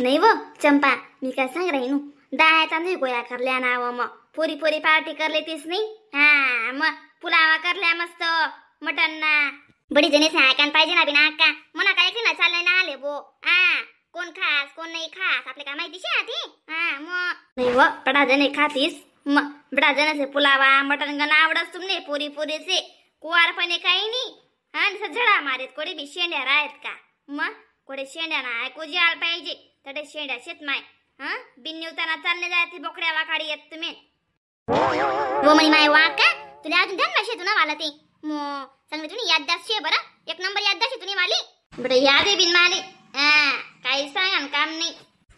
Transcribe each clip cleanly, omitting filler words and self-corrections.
नाही व चंपा, मी काय सांग राही नू, दाय तांदूळ गोळ्या करल्या ना व, मग पोरी पोरी पार्टी करले तीच नाही. हा मग पुलावा करल्या मस्त मटन ना. बडी जणी ऐकान पाहिजे ना बिना अक्का, मना काय ना चाललंय ना आले बो. हा कोण खास कोण नाही खास आपल्या काय माहिती शे ती. हा मग नाही व बडा जणी खातीस, मग बडा जणाचे पुलावा मटन गण आवडस तुमने पोरी पोरीचे कुवारपणे काही नाही. हा झडा मारेत कोणी बी शेंड्या राहत का, मग कोणी शेंड्या ना ऐकू जे आल पाहिजे तडे शेंड्या शेत माय. हा बिन निवताना चालले जायचे बोकड्या वाकाडी येत तुम्ही. वो म्हणी माय वाका तुला अजून ध्यान ना शेतू ना वाला ते मग चांगली तुम्ही याददाश्त शे बरं, एक नंबर याददाश्त तुम्ही वाली बरं यादे बिन माले. हा काही सांगा काम नाही.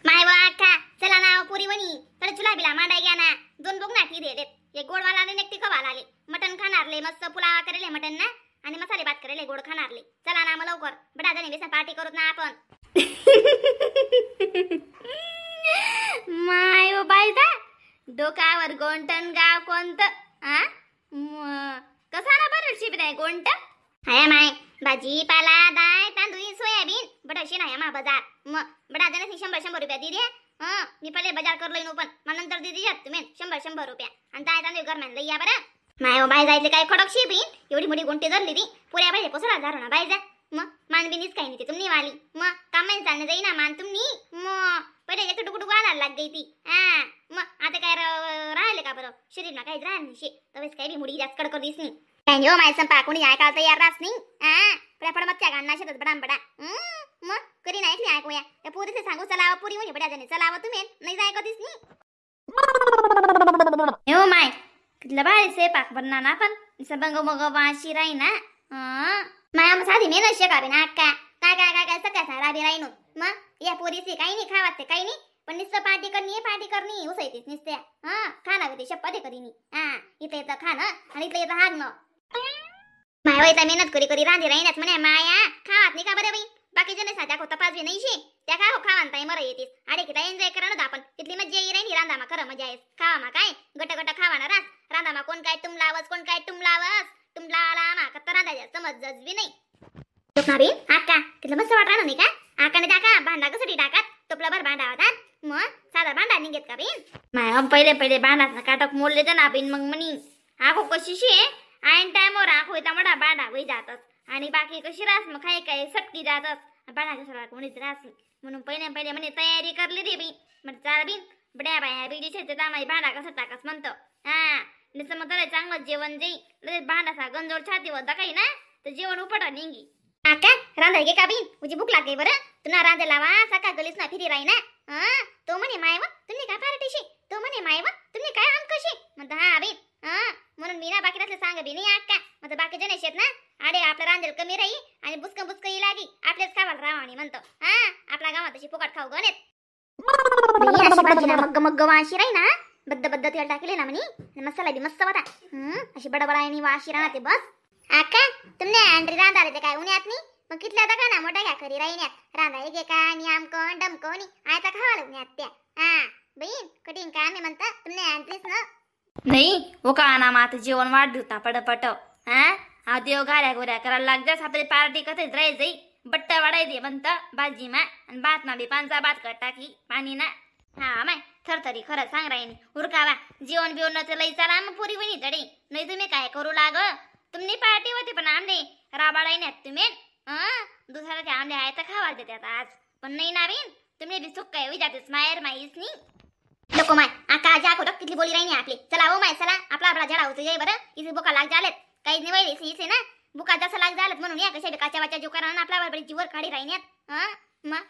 माय वाका चला ना पुरी वणी तर चुला बिला मांडाय घ्या ना, दोन बोग ना ठी देत, एक गोडवाला आले एक तिखवाला आले. मटन खाणारले मस्त पुलावा करेले मटन ना आणि मसाले भात करेले गोड खाणारले. चला ना मग लवकर बडा जणी बेसन पार्टी करूत ना आपण. माय ओ बायजा डोकावर गोंटन गाव कोणतं. आ कसा ना बरं शिप नाही गोंट हाय my भाजीपाला दाय तांदूळ सोयाबीन बडा शेण आहे मा बाजार. मग बडा जण 100 100 रुपया दिले. हा मी पहिले बाजार करलोय नो पण मग नंतर दिदी जात तुम्ही 100 100 रुपया आणि दाय तांदूळ गरम्यान लई या बरं. My oh bye जायले काय खडक शी बीन एवढी मोठी गोंटी धरली ती पुऱ्या पाहिजे पसरा झालो ना बाय जा. मग मान बिनीच काही नाही ते तुम्ही वाली, मग कामाने चालणे जाईना मान तुम्ही. मग पहिले एक डुकडुक आणायला लाग गई ती. हा मग आता काय राहिले का बरं शरीर ना काहीच राहिलं नाही शे, तवेच काय बी मुडी जास्त कडक दिस नाही काय नाही. हो my संपा कोणी ऐकायला तयार राहत नाही. हा पड्या पड मच्छा गाणं शेतात बडाम बडा. मग करी नाही ऐकली ऐकूया त्या पोरीचे सांगू चलावा पुरी म्हणजे बड्या जणी चलावा तुम्ही नाही जाय कधीच नाही. हो my कितलं भारी स्वयंपाक बनणार ना पण सबंग मग वाशी राही ना. माया मग साधी मेहनत शेकावे ना अक्का काय काय काय काय सकाळ सारा बी राहीनो. मग या पोरीचे काही नाही खावात ते काही नाही पण नुसतं पार्टी करणी पार्टी करणी उसयतीच नुसत्या. हा खाना होती शपथ करीनी. हा इथं इथं खाणं आणि इथलं इथं हागणं. माया वैता मेहनत करी करी रांधे राहीनाच म्हणे माया खावात नाही का बरं बाई. बाकी जण साध्या खोता पाचवी नाही शे त्या खा हो खावान ताई मर येतीस. अरे किती एन्जॉय करा ना आपण तिथली मजा येई राही रांधामा खरं मजा येस खावा मा काय गट गट खावा ना रास रांधामा कोण काय तुमलावस कोण काय तुमलावस तुमला आला मा कत्ता रांधायचा समजच बी नाही. बाई आका तिथलं मस्त वाटणार नाही का आकाने टाका भांडा कसं टाकात टोपला भर भांडा होता मग साधा भांडा निघेत का बिन. माय पहिले पहिले भांडात काटक मोडले तर ना बिन मग म्हणी आखो कशी शे आयन टायमवर आखो इथं मोठा भांडा होई जातस आणि बाकी कशी रास मग काही काही सटकी जातस भांडा कसं कोणीच रास म्हणून पहिले पहिले म्हणे तयारी करली रे बी मग चाल बिन बड्या बाया बिडी शेत माई भांडा कसं टाकस म्हणतो. हा नुसतं मग त्याला चांगलं जेवण जाई लगेच भांडासा गंजोर छाती होता काही ना तर जेवण उपटा निघी. आका रांधाय गे का बिन तुझी भूक लागली बरं तुला रांधे लावा सकाळ गलीच ना फिरी राही ना. हा तो म्हणे माय व तुम्ही काय पार्टीशी तो म्हणे माय व तुम्ही काय आमकशी म्हणता. हा बिन हा म्हणून मी ना बाकी नसले सांग बी नाही आक्का मग बाकी जण शेत ना अरे आपलं रांधेल कमी राही आणि बुसक बुसक ही लागी आपल्याच खावाला राहणी म्हणतो. हा आपल्या गावात तशी फुकट खाऊ गणेत मग्ग मग्ग वाशी राही ना बद्द बद्द तेल टाकले ना म्हणे मसाला बी मस्त होता. अशी बडबडा आणि वाशी राहते बस. आका तुमने अँड्री रांधाले ते काय उन्हात नाही मग कितल्या का ना मोठ्या घ्या खरी राहिण्यात रांधा एक एका आणि आमकन डमकन आयता खावाला उन्हात त्या. हा बहीण कठीण काय मी म्हणता तुमने अँड्रीच ना नाही हो का ना माता जेवण वाढ होता पटपट. हा हा देव गाड्या गोऱ्या करायला लाग जास आपली पार्टी कथेच राहायचई बट्टा वाढायचे म्हणता भाजी मा आणि भात ना बी पांचा भात कर टाकी पाणी ना. हा माय थरथरी खरं सांग राहिनी उरकावा जेवण बिवण तर लई चला मग पुरी बहिणी तडे नाही तुम्ही काय करू लाग तुमनी पार्टी होती पण आमले राबाडाई नाहीत तुम्ही दुसऱ्या त्या आमले आहे तर खावा देतात आज पण नाही ना बिन तुम्ही बी सुक काय जातेस माहेर माहीच नी नको माय आका जा खोटं किती बोली राहिनी आपली. चला हो माय चला आपला आपला झाडा होतो जाई बरं इथे बोका लाग झालेत काही नाही वैरे इथे ना बुका जसं लाग झालेत म्हणून या कशा काच्या वाच्या जो करा आपल्या बरोबर जीवर काढी राहिण्यात. हा मग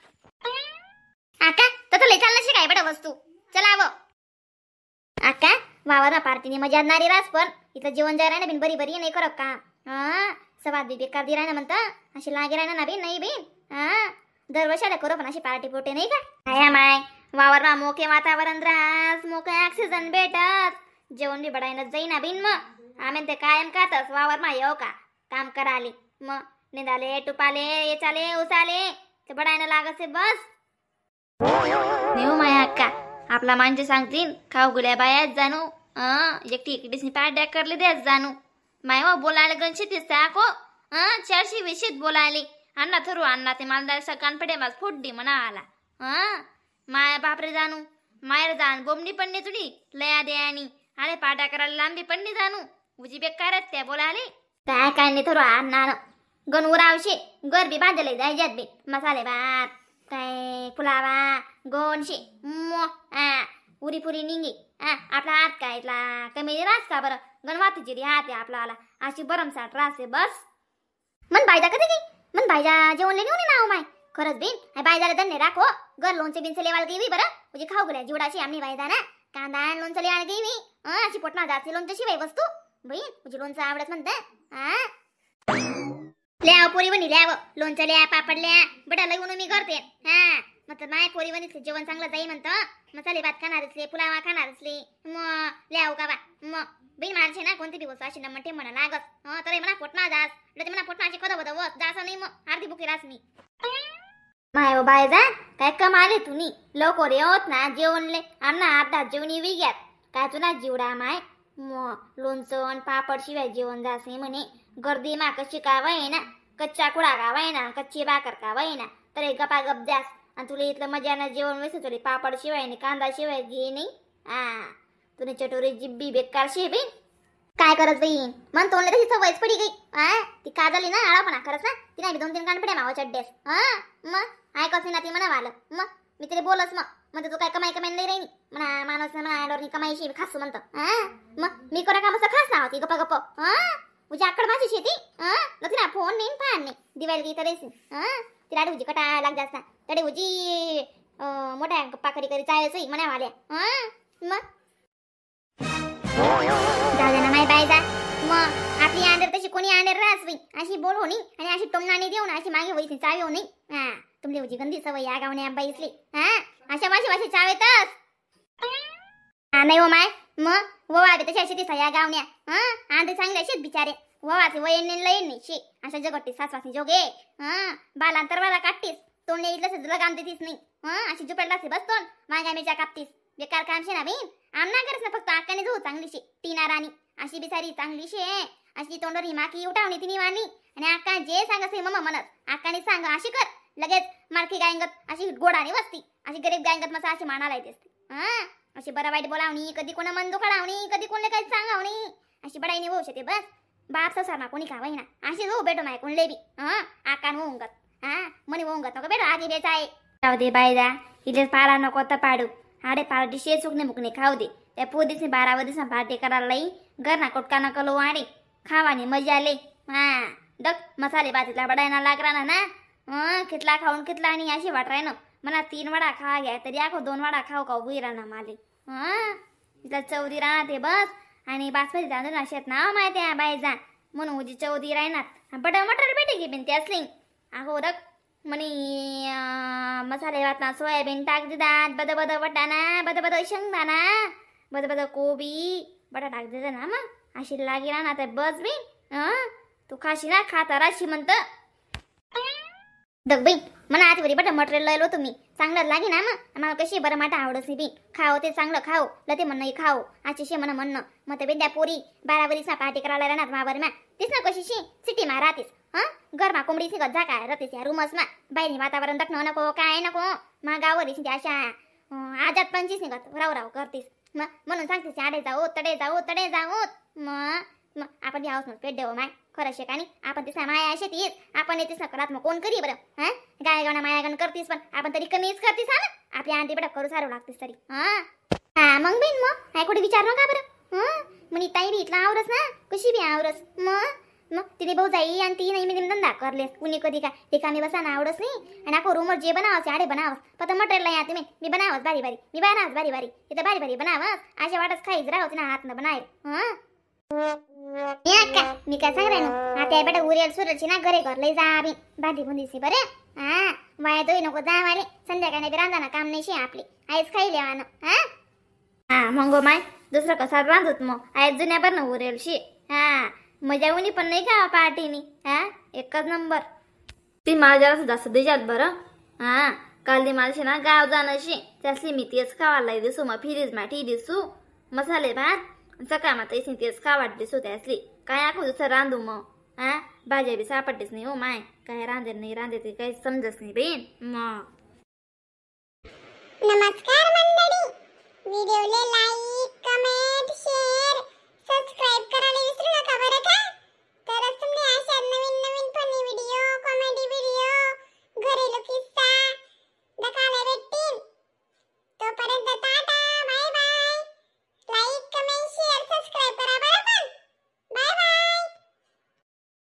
आका तर लई चालणार काय बडं वस्तू चला व आका वावर पार्टीने मजा आणणारी रास पण इथं जेवण जाय ना बिन बरी बरी नाही करत का. हा सवाद बी बेकार दी राहिना म्हणता अशी लागे राहिना ना बिन नाही बिन. हा दरवर्षाला करू पण अशी पार्टी पोटे नाही का. काय माय वावर मोके वातावरण रास मोके ऑक्सिजन भेटत जेवण बी बडायनच जाईना बिन मग आम्ही ते कायम खातस वावर मा येऊ का काम कराले मग निंदाले टुपाले येचाले उसाले ते बडायनं लागसे बस. नेऊ माया अक्का आपला माणसे सांगतील खाऊ गुल्या बायाच जाणू एकटी एकटीसनी पाड्या करले द्याच जाणू माय हो बोलायला गणशी दिसते आको चारशे वीशीत बोलायली अण्णा थरू अण्णा ते मालदार सकान पडे माझ फुड्डी म्हणा आला. माया बापरे जाणू मायर जाण बोमणी पण नाही तुली लया दयानी अरे पाटा करायला लांबी पण नाही जाणू उजी बेकार त्या बोलाले काय काय नाही थोडं आणणार गणुरावशे गरबी बांधले जायच्यात बी मसाले भात काय पुलावा गोनशे मो आ उरी पुरी निंगी आ आपला हात काय इथला कमी रास का बरं गणवातीची हात आहे आपला आला अशी बरमसाठ रास आहे बस. मन बायजा कधी गी मन बायजा जेवण नेऊन नाव माय खरंच बिन बायजाला धन्य राखो घर लोणचे बिनचे लेवायला गेवी बरं म्हणजे खाऊ गेल्या जीवडाशी आम्ही बायजा ना कांदा आणि लोणचं लेवायला गेवी अशी पोटना जाते लोणचं शिवाय वस्तू बहीण तुझी लोणचं आवडत म्हणते. हा ल्याव पोरी बनी ल्याव लोणचं ल्या पापड ल्या बडा लई मी करते. हा मग तर माय पोरी बनी जेवण चांगलं जाई म्हणतं मसाले भात खाणार असले पुलावा खाणार असले मग ल्याव का बा मग बहीण माणसे ना कोणती बी वस्तू अशी नंबर ठेव म्हणा लागत. हं तर म्हणा पोटना जास ते म्हणा पोटना अशी कद बद जास नाही मग अर्धी बुकी रास मी my bye जा काय कमाले तुम्ही लवकर येत ना जेवणले आमना आता जेवणी विग्यात काय तुला जीवडा माय म लोणचं आणि पापड शिवाय जेवण जास नाही म्हणे गर्दी मा कशी काय ना कच्चा कुडा का ना कच्ची भाकर का ना तर एक गपा गप द्यास आणि तुला इथलं मजानं जेवण वेसे तुला पापड शिवाय आणि कांदा शिवाय घे नाही. हा तुने चटोरी जिब्बी बेकार शे बी काय करत बहीण मन तोंडले तशी सवयच पडी गई. आ ती का झाली ना आळापणा खरंच ना तिने बी 2-3 कानपड्या मावा चड्डेस. हा मग ऐकच ना ती म्हणा आलं मग मी तिला बोलस मग म्हणतो तू काय कमाई कमाई नाही राहिनी म्हणा माणूस म्हणा आडोरनी कमाईशी खासू म्हणतो. हा मग मी कोणा कामाचं खास ना होती गप्प गप्प. हा तुझ्या आकड माझी शेती. हा तिला फोन नाही फान नाही दिवाळी गई तर हा तिला आडी उजी कटा लाग जास्त तडे उजी मोठ्या गप्पा करी करी चालायचं म्हणा आल्या. हा मग जाऊ दे ना माय बाय जा मग आपली आंडर तशी कोणी आंडर रास बाई अशी बोलू नाही आणि अशी टोमनाने देऊ ना अशी मागे वैसी चावी हो नाही. हा तुमली उजी गंदी सवय या गावने बाईसली. हा अशा वाशी वाशी चावेतच. हा नाही हो माय मग ववा बी तशी अशी दिसा या गावण्या. हा आंधे चांगले असेच बिचारे ववाचे वयन लयन नाही शे अशा जगट्टी सासवासी जोगे. हा बालांतर बाला काटतीस तोंड इथलं लगाम देतीस नाही. हा अशी जुपेला बस तोंड मागा मिरच्या कापतीस बेकार काम शे ना बहीण आमना करस ना फक्त आकाने जाऊ चांगलीशी टीना राणी अशी बिचारी चांगलीशी आहे अशी तोंडवर ही माकी उठावणी तिने वाणी आणि आका जे सांगस मम्मा म्हणत आकाने सांग अशी कर लगेच मारखी गायंगत अशी गोडाने वस्ती अशी गरीब गायंगत मसा अशी मानाला येते. हा अशी बरं वाईट बोलावणी कधी कोणा मन दुखावणी कधी कोणले काही सांगावणी अशी बडाईने होऊ शकते बस बाप ससार ना कोणी खावाई ना अशी हो बेटो माय कोणले बी. हा आकान होऊंगत हा म्हणे होऊंगत नको बेटो आगी बेच आहे जाऊ दे बायदा इले पारा नको तर पाडू आडे पार्टी शे चुकणे मुकणे खाऊ दे त्या पोदीसने 12 दिवसा पार्टी करायला लाई घरना कोटका नका लो आणि खावानी मजा आले. हा डक मसाले भातीला बडायना लागरा ना ना कितला खाऊन कितला आणि अशी वाटराय ना मला 3 वडा खा घ्या तरी आखो 2 वडा खाऊ का उभी राहणार माले. हा तिला चौदी राहणार ते बस आणि बासमती तांदूळ ना शेत ना माहिती आहे बायजा म्हणून उजी चौदी राहणार बटा मटर भेटे की बिन त्यासली अगो रक म्हणे मसाले भात ना सोयाबीन टाक देतात बद बद वटाणा बद बद शेंगदाणा बद बद कोबी बटा टाक देता ना मग अशी लागी ना तर बस बी. हं तू खाशी ना खाता राशी म्हणत दग बाई म्हणा आजवरी बटा मटेरियल लयलो तुम्ही चांगलं लागे ना मग आम्हाला कशी बरं माटा आवडत नाही बी खाओ ते चांगलं खाओ लते म्हणणं खाओ आजची शे म्हणा म्हणणं मग ते बिन त्या पोरी 12 वरीस पार्टी करायला राहणार मावर मा तीच ना कशी शी सिटी मा राहतीस. हा घरमा कोंबडी सिंगत जा काय राहतीस या रूमस मा बाहेर वातावरण दखणं नको काय नको मा गावर त्या अशा आजाद पंचीस निघत राव राव करतीस मग म्हणून सांगतीस आडे जाऊ तडे जाऊ तडे जाऊ मग मग आपण घ्यावंच मग पेट देऊ माय खरं शे का नाही आपण तिसा माया शेतीस आपण येतीस ना करात मग कोण करी बरं. हा गाय गाणं मायागण करतीस पण आपण तरी कमीच करतीस हा ना आपल्या आंटी बडं करू सारू लागतीस तरी. हा हा मग बहीण मग काय कुठे विचार का बरं. हं म्हणे ताई बी इथला आवरस ना कशी बी आवरस मग मग तिने भाऊ जाई आणि ती नाही मी धंदा करलेस कुणी कधी का रिकामी बसा ना आवडस नाही आणि आपण रूमवर जे बनावस आडे बनावस फक्त मटेरियल या तुम्ही मी बनावस बारी बारी मी बनावस बारी बारी इथं बारी बारी बनावस अशा वाटच खाईच राहत ना हात न बनाय. हं का मी काय सांग ना आता बेटा उरेल सुरेलची ना घरे घर लई जा बी भाजी बुंदीसी बरे. हा वाया दोई नको जा वाले संध्याकाळी बी रांधा ना काम नाही शे आपली आईच खाई लेवानं. हा हा मग माय दुसरं कसा रांधत मग आई जुन्या बरं ना उरेल शे. हा मजा उनी पण नाही का पार्टीनी. हा एकच नंबर ती मला जरा जास्त देजात बरं. हा काल ती माझी ना गाव जाणं शे त्यासली मी तेच खावायला दिसू मग फिरीज माठी दिसू मसाले भात सकाळ माता इसी तेच खावाट दिसू त्यासली काय आखो दुसरं रांधू मग. हा भाज्या बी सापडतेच नाही हो माय काय रांधे नाही रांधे ते काही समजत नाही बहीण मग. नमस्कार मंडळी, व्हिडिओले लाईक